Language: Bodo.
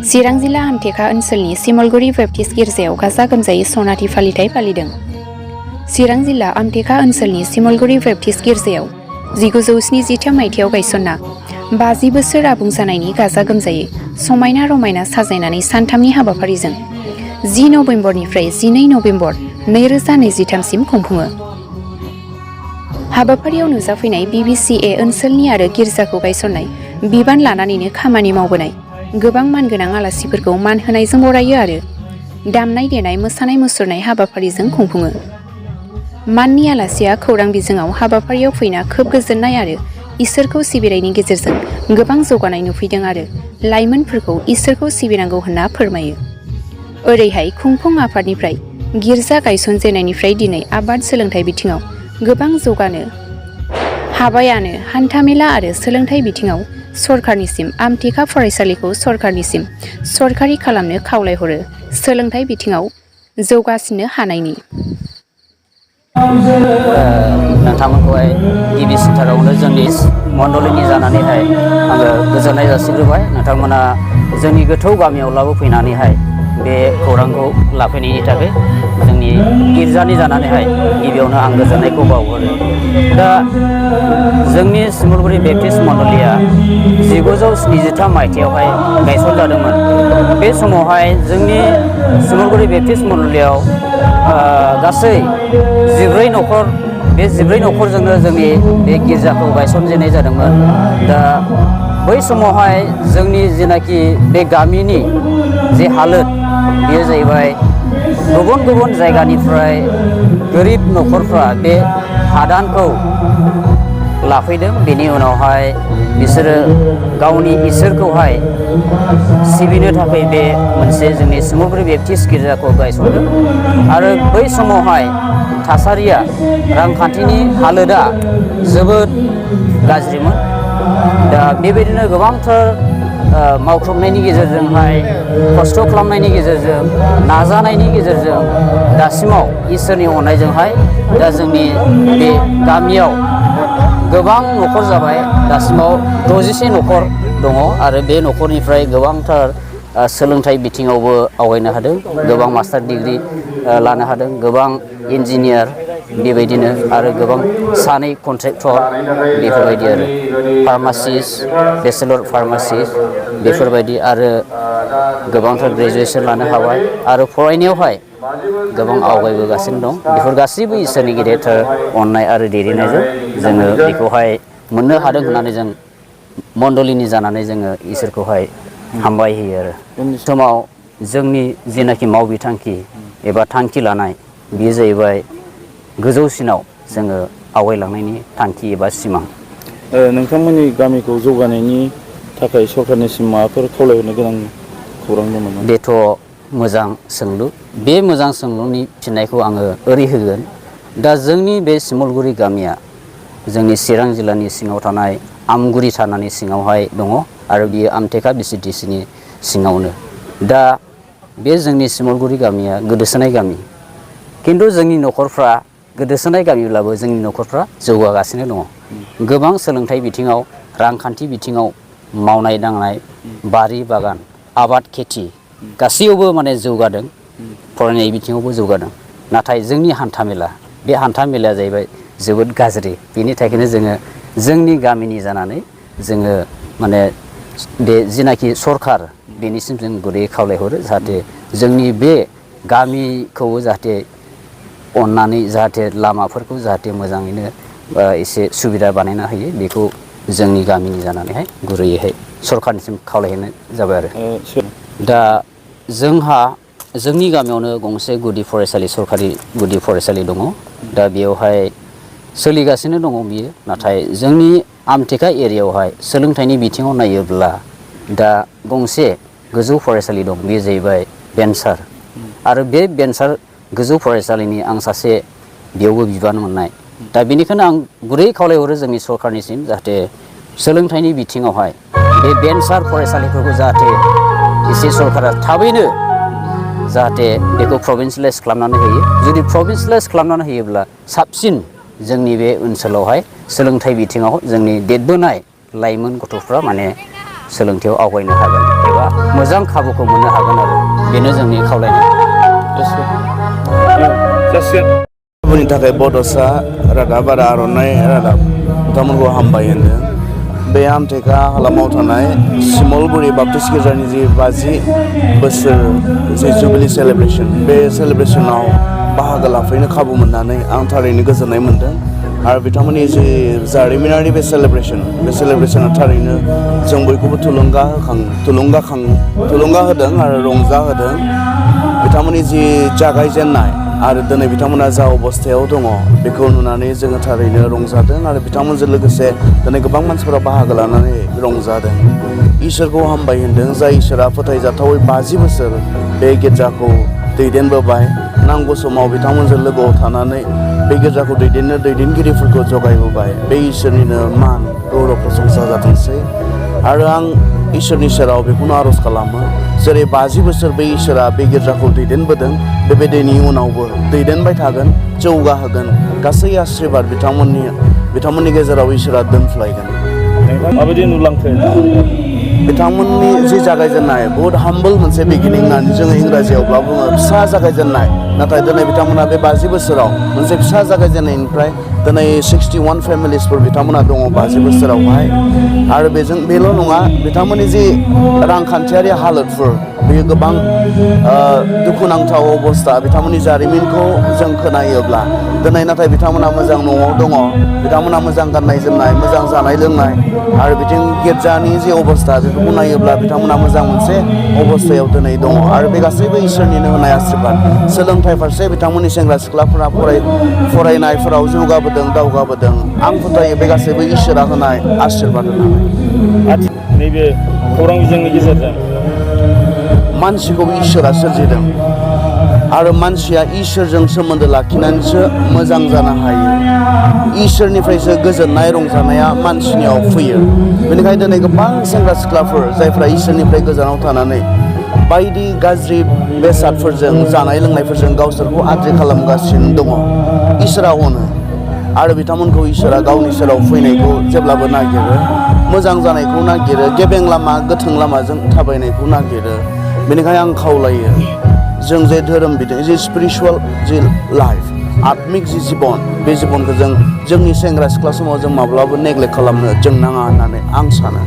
चिरां जिल्ला आमटेका ओनसोलनि सिमलगुरि बेप्टिस्ट गिर्जायाव गाजा गोमजायै सनाथि फालिथाय फालिदों। चिरां जिल्ला आमटेका ओनसोलनि सिमलगुरि बेप्टिस्ट गिर्जायाव 1970 मायथाइयाव गायसनना 50 बोसोर आबुं जानायनि गाजा गोमजायै समायना रमायना साजायनानै सानथामनि हाबाफारिजों 10 नबेम्बरनिफ्राय 12 नबेम्बर 2023 सिम खुंफुङो। हाबाफारियाव नुजाफैनाय BBCA ओनसोलनि आरो गिर्जाखौ गायसननाय बिबान लानानैनो खामानि मावबोनाय गोबां मानगोनां आलासिफोरखौ मान होनायजों बरायो आरो दामनाय देनाय मोसानाय मुसुरनाय हाबाफारिजों खुंफुङो। माननि आलासिया खौरां बिजोङाव हाबाफारियाव फैना खोब गोजोननाय आरो इसोरखौ सिबिनायनि गेजेरजों गोबां जौगानाय नुफैदों आरो लाइमोनफोरखौ इसोरखौ सिबिनांगौ होनना फोरमायो। ओरैहाय खुंफुं आफादनिफ्राय गिर्जा गायसनजेननायनिफ्राय दिनै आबाद सोलोंथाइ बिथिङाव गोबां जौगानो हाबायानो हान्थामेला आरो सोलोंथाइ बिथिङाव सरकारनिसिम आमटेका फरायसालिखौ सरकारनिसिम सरकारि खालामनो खावलायहरो सोलोंथाइ बिथिङाव जौगासिनो हानायनि। नोंथांमोनखौहाय गिबि सिनथारावनो जोंनि मण्डलिनि जानानैहाय आङो गोजोननाय जासिग्रोबाय। नोंथांमोना जोंनि गोथौ गामियाव लाबोफैनानैहाय बे खौरांखौ लाफैनायनि थाखाय जोंनि गिर्जानि जानानैहाय गिबियावनो आं गोजोननायखौ बावहरो। दा जोंनि सिमलगुरि बेप्टिस्ट मण्डलिया 1973 मायथाइयावहाय गायसनजादोंमोन। बे समावहाय जोंनि सिमलगुरि बेप्टिस्ट मण्डलियाव गासै 14 न'खर, बे 14 न'खरजोंनो जोंनि बे गिर्जाखौ गायसनजेननाय जादोंमोन। दा बै समावहाय जोंनि जेनाखि बे गामिनि जे हालोद बेयो जाहैबाय गुबुन गुबुन जायगानिफ्राय गोरिब न'खरफ्रा बे हादानखौ लाफैदों। बेनि उनावहाय बिसोरो गावनि इसोरखौहाय सिबिनो थाखाय बे मोनसे जोंनि सिमलगुरि बेप्टिस्ट गिर्जाखौ गायसनदों। आरो बै समावहाय थासारिया रांखान्थिनि हालोदा जोबोद गाज्रिमोन। दा बेबायदिनो गोबांथार मावख्रुबनायनि गेजेरजोंहाय खस्थ' खालामनायनि गेजेरजों नाजानायनि गेजेरजों दासिमाव इसोरनि अननायजोंहाय दा जोंनि बे गामियाव गोबां न'खर जाबाय। दासिमाव 61 न'खर दङ आरो बे न'खरनिफ्राय गोबांथार सोलोंथाइ बिथिङावबो आवगायनो हादों, गोबां मास्टार डिग्रि लानो हादों, गोबां इन्जिनियार बेबायदिनो आरो गोबां सानै कन्ट्रेक्टर बेफोरबायदि आरो फार्मासिस्ट, बेचेलर फार्मासिस्ट बेफोरबायदि आरो गोबांथार ग्रेजुवेसन लानो हाबाय आरो फरायनायावहाय गोबां आवगायबोगासिनो दं। बेफोर गासैबो इसोरनि गेदेरथार अननाय आरो दैदेननायजों जोङो बेखौहाय मोननो हादों होननानै जों मण्डलिनि जानानै जोङो इसोरखौहाय हामबाय होयो आरो समाव जोंनि जेनाखि मावबिथांखि एबा थांखि लानाय बेयो जाहैबाय गोजौसिनाव जोङो आवगायलांनायनि थांखि एबा सिमां। नोंथांमोननि गामिखौ जौगानायनि थाखाय सरकारनिसिम माबाफोर खावलायहरनो गोनां खौरां दं नामा? बेथ' मोजां सोंलु। बे मोजां सोंलुनि फिननायखौ आङो ओरै होगोन। दा जोंनि बे सिमलगुरि गामिया जोंनि चिरां जिल्लानि सिङाव थानाय आमगुरि थानानि सिङावहाय दङ आरो बियो आमटेका BCTCनि सिङावनो। दा बे जोंनि सिमलगुरि गामिया गोदोसोनाय गामि, खिन्थु जोंनि न'खरफ्रा गोदोसोनाय गामिब्लाबो जोंनि न'खरफ्रा जौगागासिनो दङ। गोबां सोलोंथाइ बिथिङाव, रांखान्थि बिथिङाव, मावनाय दांनाय, बारि बागान, आबाद खेथि गासैयावबो माने जौगादों, फरायनाय बिथिङावबो जौगादों। नाथाय जोंनि हान्था मेला, बे हान्था मेलाया जाहैबाय जोबोद गाज्रि। बेनि थाखायनो जोङो जोंनि गामिनि जानानै जोङो माने बे जिनाखि सरकार बेनिसिम जों गुरैयै खावलायहरो जाहाथे जोंनि बे गामिखौ जाहाथे अननानै जाहाथे लामाफोरखौ जाहाथे मोजाङैनो एसे सुबिदा बानायना होयो बेखौ जोंनि गामिनि जानानैहाय गुरैयैहाय सरखारनिसिम खावलायहैनाय जाबाय आरो दा जोंनि गामियावनो गंसे गुदि फरायसालि सरखारि गुदि फरायसालि दङ दा बेयावहाय सोलिगासिनो दङ बियो नाथाय जोंनि आमटेका एरियायावहाय सोलोंथाइनि बिथिङाव नायोब्ला दा गंसे गोजौ फरायसालि दं बेयो जाहैबाय भेन्सार आरो बे भेन्सार गोजौ फरायसालिनि आं सासे बेयावबो बिबान मोननाय दा बेनिखायनो आं गुरै खावलायहरो जोंनि सरखारनिसिम जाहाथे सोलोंथाइनि बिथिङावहाय बे भेन्सार फरायसालिफोरखौ जाहाथे एसे सरकारा थाबैनो जाहाथे बेखौ प्रभिन्सियेलाइज खालामनानै होयो जुदि प्रभिन्सियेलाइज खालामनानै होयोब्ला साबसिन जोंनि बे ओनसोलावहाय सोलोंथाइ बिथिङाव जोंनि देरबोनाय लाइमोन गथ'फ्रा माने सोलोंथायाव आवगायनो हागोन एबा मोजां खाबुखौ मोननो हागोन आरो बेनो जोंनि खावलायनाय खाबुनि थाखाय बड'सा रादाब आरो आर'नाइ रादाब बिथांमोनखौ हामबाय होनदों बे आमटेका हालामाव थानाय सिमलगुरि बापटिस्ट गिर्जानि जि 50 बोसोर जि जुबिलि सेलेब्रेसन बे सेलेब्रेसनाव बाहागो लाफैनो खाबु मोननानै आं थारैनो गोजोननाय मोनदों आरो बिथांमोननि जि जारिमिनारि बे सेलेब्रेसना थारैनो जों बयखौबो थुलुंगा होदों आरो रंजाहोदों बिथांमोननि जि जागायजेननाय आरो दिनै बिथांमोना जा अबस्थायाव दङ बेखौ नुनानै जोङो थारैनो रंजादों आरो बिथांमोनजों लोगोसे दिनै गोबां मानसिफोरा बाहागो लानानै रंजादों इसोरखौ हामबाय होनदों जाय इसोरा फोथायजाथावै 50 बोसोर बे गिर्जाखौ दैदेनबोबाय नांगौ समाव बिथांमोनजों लोगोआव थानानै बे गिर्जाखौ दैदेनगिरिफोरखौ जगायबोबाय बे इसोरनिनो मान गौरव प्रशंसा जाथोंसै आरो आं इसोरनि सेराव बेखौनो आर'ज खालामो जेरै 50 बोसोर बे इसोरा बे गिर्जाखौ दैदेनबोदों बेबायदिनि उनावबो दैदेनबाय थागोन जौगाहोगोन गासै आशीर्बाद बिथांमोननि गेजेराव इसोरा दोनफ्लायगोन माबायदि नुलांखो बिथांमोननि जि जागायजेननाय बहुद हाम्बल मोनसे बिगिनिं होननानै जोङो इंराजियावब्ला बुङो फिसा जागायजेननाय नाथाय दिनै बिथांमोना बे 50 बोसोराव मोनसे फिसा जागायजेननायनिफ्राय दिनै 61 फेमिलिसफोर बिथांमोना दङ 50 बोसोरावहाय आरो बेल' नङा बिथांमोननि जि रांखान्थियारि हालोदफोर बेयो गोबां दुखुनांथाव अबस्था बिथांमोननि जारिमिनखौ जों खोनायोब्ला दिनै नाथाय बिथांमोना मोजां न'आव दङ बिथांमोना मोजां गाननाय जोमनाय मोजां जानाय लोंनाय आरो बिथिं गिर्जानि जि अबस्था बेफोरखौ नायोब्ला बिथांमोना मोजां मोनसे अबस्थायाव दिनै दङ आरो बे गासैबो इसोरनिनो होनाय आशीर्बाद सोलोंथाइ फारसे बिथांमोननि सेंग्रा सिख्लाफोरा फरायनायफोराव जौगाबोदों दावगाबोदों आं फोथायो बे गासैबो इसोरा होनाय आशीर्बाद होननानै नैबे खौरां बिजोंनि गेजेरजों मानसिखौबो इसोरा सोरजिदों आरो मानसिया इसोरजों सोमोन्दो लाखिनानैसो मोजां जानो हायो इसोरनिफ्रायसो गोजोननाय रंजानाया मानसिनियाव फैयो बेनिखायनो दिनै गोबां सेंग्रा सिख्लाफोर जायफ्रा इसोरनिफ्राय गोजानाव थानानै बायदि गाज्रि बेसादफोरजों जानाय लोंनायफोरजों गावसोरखौ आद्रि खालामगासिनो दङ इसोरा अनो आरो बिथांमोनखौ इसोरा गावनि सेराव फैनायखौ जेब्लाबो नागिरो मोजां जानायखौ नागिरो गेबें लामा गोथों लामाजों थाबायनायखौ नागिरो बेनिखायनो आं खावलायो जों जे धोरोम बिथिं जि स्पिरिचुवेल जि लाइफ आत्मिक जि जिबन बे जिबनखौ जोंनि सेंग्रा सिख्ला समाव जों माब्लाबो नेग्लेक्ट खालामनो जों नाङा होननानै आं सानो